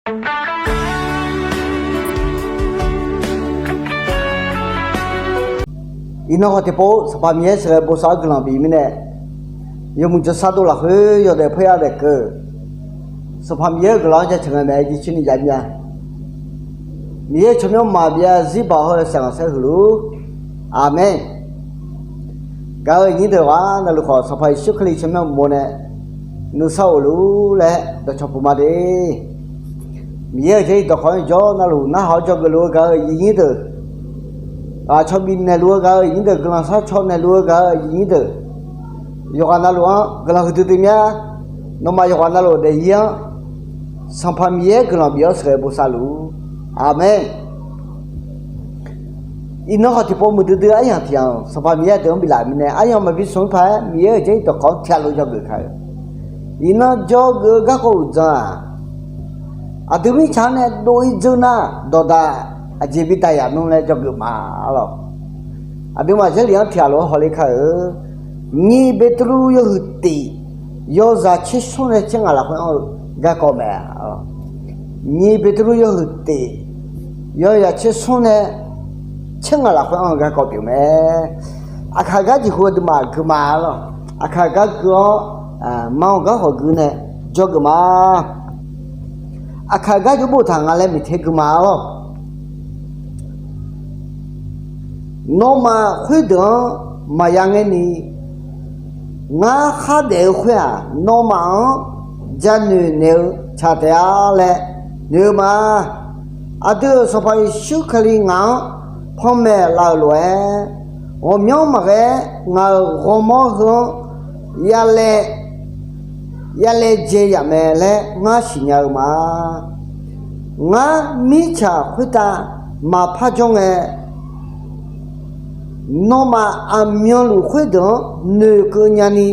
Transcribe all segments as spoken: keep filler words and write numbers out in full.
Iqnan khawf tiqpov Sanqpaq Miqyaer sheuqghae bosav-anr guiqlanq bif mirnae, yawmuiq jawrshar dov lafkhoer yawdaef paerya daef keuv-eu Sanqpaq Miqyaer-euq guiqlanq-anr jaceuq ngae mae. Jircoer ni jav mir-a. Miqyaer-euq tsawrmyanr maqbyav zarzir baoq hawr-eu saeqghanq saer huiq luf-ur. Aqmeq. Gaq-euq aqyuif aqnyir deuq-aq, navluf khawf Sanqpaq Yeqsur Kali tsawrmyanr uqmov nae nuisar of luf-ur laer dawqcawq puq ma de. Miqyaer-euq jarlif dawqkawq-anr jawr navluf narhaq-awr dzawgeuf luf-eu gaq-euq aqyuif aqnyir deuq, ghaqcaw bifnaeq luf-eu gaq-euq aqyuif aqnyir deuq, guiqlanq sharcaw naeq luf-eu gaq-euq aqyuif aqnyir deuq, yawqghaq navluf-anr guiqlanq huiqdui dui mir-a. Nawmaf yawqghaq navluf daefzir-anr Sanqpaq Miqyaer guiqlanq bif-awr sheuqghae bosav luf-ur. Aqmeq. Iqnan khawf tiqpov muiqdui dui aryamq tiq yamq Sanqpaq Miqyaer deuq-anr biflaf mirnae, aryamq maqbi smq-anr paq-aer Miqyaer-euq jarlif dawqkawq-anr tiq ghaq lof dzawgeuf kar-eu. Iqnan dzawgeuf-eu garkawv uqdzan-aq, aqdui mirtsaq-anr nae dov-ir dzeur nar, dawqdaq aqjeq bi daqyaq nmr laer dzawgeuf ma lawq. Aqduimaf jarlif-anr tiq ghaq lof-aer hawler kar-eu. Nyiq Beqtuvluv yawhuiq tiq, yawzaq tser smr nae tser ngaq lafkhoer anr-eu garkawv mae. Nyiq Beqtuvluv yawhuiq tiq, yawzaq tser smr nae tser ngaq lafkhoer anr-eu garkawv pyeuf mae. Aqkaq gar jeqhu aqduimaf gui ma lawq. Aqkaq gar gui-awr, ma-anr gar khawf gui nae dzawgeuf ma. Aqkaq gar jawrbof taq nga laer miqter gui ma lawq. Nawmaf khoerdeuq-anr maqya ngaer ni, ngar khardaef-eu khoer-aq, nawmaf-anr janoeq naeq-eu tsaq taef-a laer noeq-eu ma. Aqdui-euq Sanqpaq Yeqsur Kali ngaq-anr panmaeq laf-euq lof-aer, ghawqmyanr maqghae-aer ngaq-euq ghawrmawr heu-anr yalae yalae dzae yaf mae laer ngar siqnya-eu ma. Ngar mirtsaq khoertav maqpar jawr ngae, nawmaf aqmyanluf khoerdeuq-anr noeqkeuv nyani,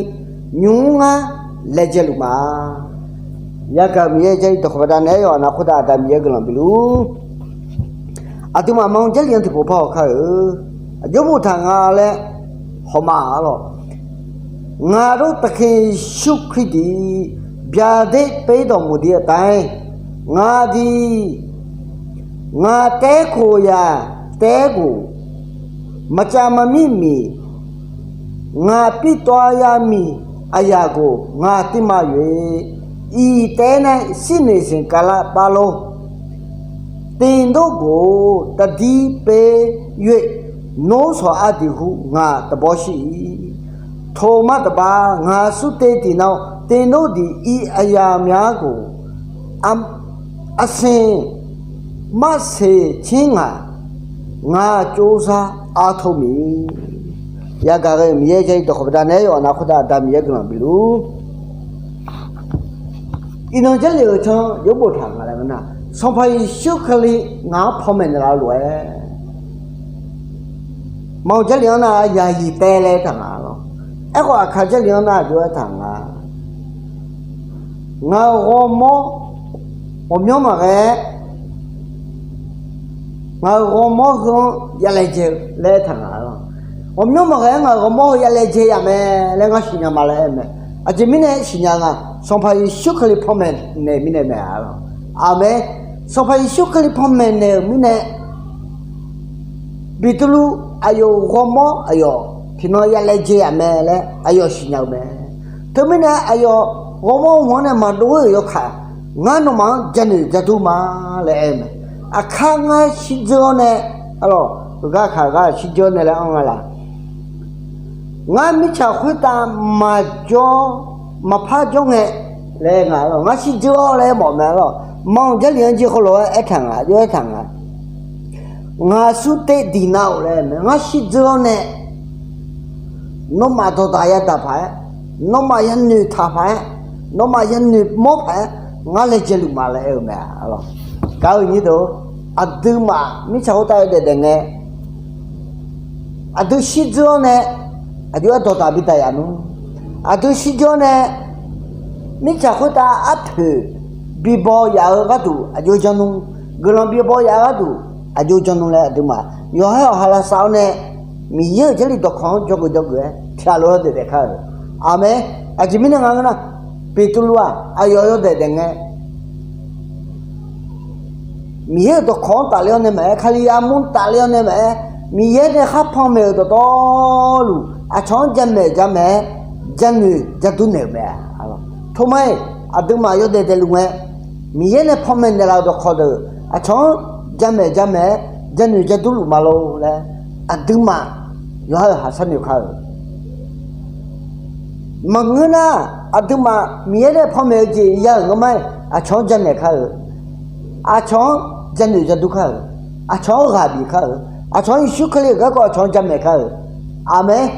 nymq-mr ngar laejae luf ma. Yagaq Miqyaer-euq jarlif dawqkawq baqdanae aryawf aqna khoertav Aqda Miqyaer guiqlanq bif luf-ur. Aqduimaf ma-anr jarlif-anr tiqpov par haw kar-eu. Aqjox boftaq nga laer hawma-a lawq. Ngaq-euq taqkhaeq Yeqsur Kali deuq byaqder paer dawqmuiq deuq-eu taef-aer, ngaq deuq ngaq taef-aer khof yaq taef-aer khof, maqcav maqmir miq, ngaq pirtawv yamiq aqyaq khof ngaq tirma yoe. Iq taef-aer nae shirnoeq sanqkaq lar par lor. Tevdov khof taqdir paer yoe. Nawr sawq aqdui hu ngaq taqbawr shir-ir. Toqmar taqbav ngaq surtev diq nav-awr, tevdov diq ir aqyaq myav khof, aqseq marseq tser ngaq, ngaq tsovzar artov miq. Yagaq ghae-euq Miqyaer-euq jarlif dawqkawq baqdanae aryawf aqna khoertav Aqda Miqyaer guiqlanq bif luf-ur. Iqnan jarlif-euq can jawr boftaq nga laer ngeur nar, Sanqpaq Yeqsur Kali ngaq-anr panmaeq naeqlaf-eu lof-aer, ma-euq jarlif-anr nar yaqyiq taev laer aertaq nga lawq. Aerkhawf aqkaq jarlif-anr nar aqjox aertaq nga. Ngaq-euq ghawrmawr ghawqmyanr maqghae-aer ngaq-euq ghawrmawr heu-anr yalaejae-eu laer aertaq nga lawq. Ghawqmyanr maqghae-aer ngaq-euq ghawrmawr heu yalaejae yaf mae laer ngar siqnya ma laer aer mae. Aqjeq mirnae siqnya nga, Sanqpaq Yeqsur Kali panmaeq naeq mirnae mae-a lawq. Aqmeq. Sanqpaq Yeqsur Kali panmaeq naeq-euq mirnae, Beqtuvluv aqyawf-euq ghawrmawr aqyawf tiqnan yalaejae yaf mae laer aqyawf siqnya-eu mae. Teumirnae aqyawf ghawrmawr heu-anr nae maqdov-ir-euq yawkaq, ngar nawmaf-anr janoeq jadur ma laer aer-eu mae. Aqkar ngar shirdzeur-awr nae, arlawq, heugar kaq gar shirdzeur-awr nae laer anr nga laq. Ngar mirtsaq khoertav maqjawr, maqpar jawr ngae laer nga lawq. Ngar shirdzeur-awr laer mawf mae lawq. Ma-euq jarlif-anr jir heulof-aer aertaq nga, jov aertaq nga. Ngaq surtev diq nav-euq laer mae. Ngar shirdzeur-awr nae nawmaf dawqdaq yadaq paq-aer, nawmaf yanoeq taq paq-aer, nawmaf yanoeq mawr paq-aer, ngar laejae luf ma laer aer-eu mae-a lawq. Gaq-euq nyir deuq, aqduimaf mirtsaq khoertav yawdaef daef ngae, aqdui shirdzeur-awr nae aqjox-aer dawqdaq bi daqyaq nmr. Aqdui shirdzeur-awr nae mirtsaq khoertav arpoeq bibaw yaf-eu gharduq aqjox jan nmr. Guiqlanq bibaw yaf-eu gharduq aqjox jan nmr laer aqduimaf yawqha-aer yawqha lavsav-awr nae, Miqyaer-euq jarlif dawqkawq-anr dzawgeuf dzawgeuf-aer tiqghaq lof-aer daef daef kar-euq. Aqmeq. Aqjeq mirnae nga ngeur nar, Beqtuvluv-aq aqyawf yawdaef daef ngae, Miqyaer-euq dawqkawq-anr tafler-awr nae maqaer, Kalizaq mur tafler-awr nae maqaer, Miqyaer nae khar panmaeq-euq dawqtawvluf aqcawq-anr jamaeq jamaeq-aer, janoeq jadur naeq-euq mae. Tormar-iq, aqduimaf yawdaef daefluf ngae, Miqyaer nae panmaeq naeqlaf-euq dawqkawq deuq aqcawq-anr jamaeq jamaeq-aer, janoeq jadur luf ma lor laer, aqduimaf yawqha-euq haq sharnoeq kar-euq. Maqngeur nar, aqduimaf Miqyaer nae panmaeq-eu jeq ya-euq ngar ma-iq aqcawq-anr jamaeq kar-euq, aqcawq-anr janoeq jadur kar-euq, aqcawq-anr ghaq bif kar-euq, aqcawq-anr Yeqsur Kali-euq garkawv aqcawq-anr jamaeq kar-euq. Aqmeq.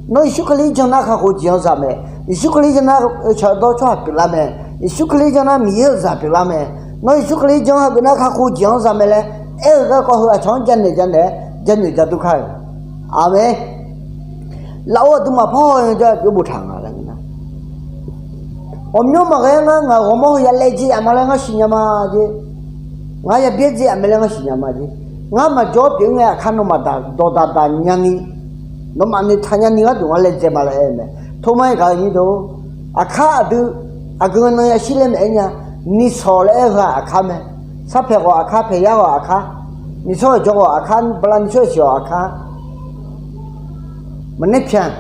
Nawr Yeqsur Kali-anr jan nar kakhof jeq-anr zaq mae. Yeqsur Kali jan nar shaqdawr tsawrhaq pyeuflar mae. Yeqsur Kali jan nar Miqyaer-euq zaq pyeuflar mae. Nawr Yeqsur Kali jan hageuf nar kakhof jeq-anr zaq mae laer aer-eu garkawv heu aqcawq-anr jamaeq jamaeq-aer janoeq jadur kar-euq. Aqmeq. Lafov aqduimaf parhaw-eu jan jawr boftaq nga laer ngeur nar, ghawqmyanr maqghae-aer ngar ngaq-euq ghawrmawr heu ya laejae yaf ma laer ngar siqnya ma jeq. Ngar ya byaerdzae yaf mae laer ngar siqnya ma jeq. Ngar maqjawr pyeuf-ir ngae aqkar nawmaf dawqdaq daq nyani, nawmaf noeqtaq nyani gharduq ngar laejae ma laer aer-eu mae. Tormar-iq gaq-eu nyir deuq, aqkar aqdui aqgeu nan yashir laer maeq-aer nya. Nisawq laer aer-eu ghaq aqkar mae. Sarpaeq ghawq aqkar, paeq yar ghawq aqkar, nishawr-euq jawr ghawq aqkar, bala nishawr-euq siq ghawq aqkar, maqnaer pyaq,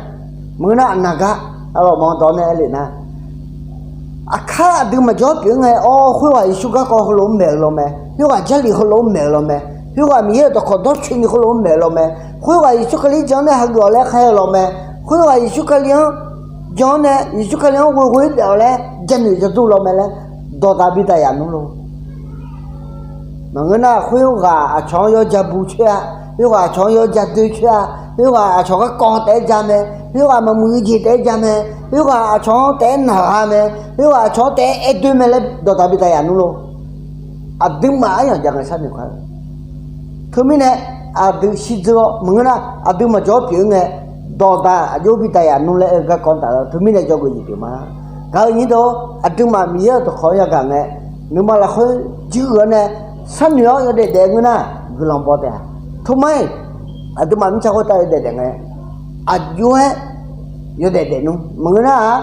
maqngeur nar aqnaeq gar, aqlawq manq dawq nae aer lef nar, aqkar aqdui maqjawr pyeuf-ir ngae, awr, khoerghaq Yeqsur garkawv heulof-anr maeq-eu law mae. Khoerghaq Jarlif heulof-anr maeq-eu law mae. Khoerghaq Miqyaer-euq dawqkawq dawrcoeni heulof-anr maeq-eu law mae. Khoerghaq Yeqsur Kali jan-anr nae hageuf-awq laer khaer-eu law mae. Khoerghaq Yeqsur Kali-anr jan-anr nae, Yeqsur Kali-anr ghoeghoe-ir daef-awq laer janoeq jadur law mae laer dawqdaq bi daq yaf nmr lor. Maqngeur nar, khoerghaq aqcawq-anr yawja bu coer-a, khoerghaq aqcawq-anr yawja doe coer-a, khoerghaq aqcawq garkawv taef-aer ja mae, khoerghaq maqmuiq-eu jeq taef-aer ja mae, khoerghaq aqcawq-anr taef-aer naq gha mae, khoerghaq aqcawq-anr taef-aer aer doe mae laer dawqdaq bi daq yaf nmr lor. Aqduimaf aryamq jav ngae sharnoeq kar-eu. Teumirnae aqdui shirdzeur-awr maqngeur nar, aqdui maqjawr pyeuf-ir ngae, dawqdaq aqjox bi daq yaf nmr laer aer-eu garkawv-anr tafler-awr teumirnae jawrgeuf jeq pyeuf ma. Gaq-eu nyir deuq, aqduimaf Miqyaer-euq dawqkawq-anr yagaq ngae, nuima lafkhoer jirgeuf-awr nae sharnoeq-awr yawdaef daef ngeur nar, guiqlanq baw taef-a. Tormar-iq, aqduimaf mirtsaq khoertav yawdaef daef ngae, aqjox-aer yawdaef daef nmr. Maqngeur nar-aq,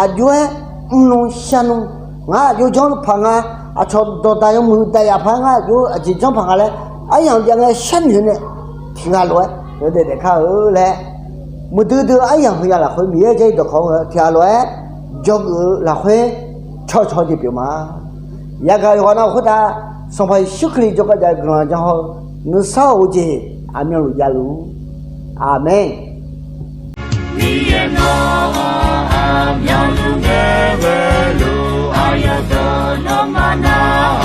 aqjox-aer mrnm sharnm, ngar aqjox janr paq nga, aqcawq dawqdaq yawmuiq daq yaf paq ngar, aqjox aqjeq janr paq nga laer, aryamq jav ngae sharnoeq nae tiq ghaq lof-aer yawdaef daef kar-eu laer, muiqdui dui aryamq heuya lafkhoer Miqyaer-euq Jarlif dawqkawq-anr tiq ghaq lof-aer jawrgeuf-eu lafkhoer cawqcawq jeq pyeuf ma. Yagaq yawqghaq nav khoertav Sanqpaq Yeqsur Kali jawrgar jav-eu guiqlanq janr hawr-eu nuisar-euq jeq aqmyanluf javluf. Aqmeq. Miqyaer nawr aqmyanluf ngae ghaeluf aqyawf deuq nawmaf nar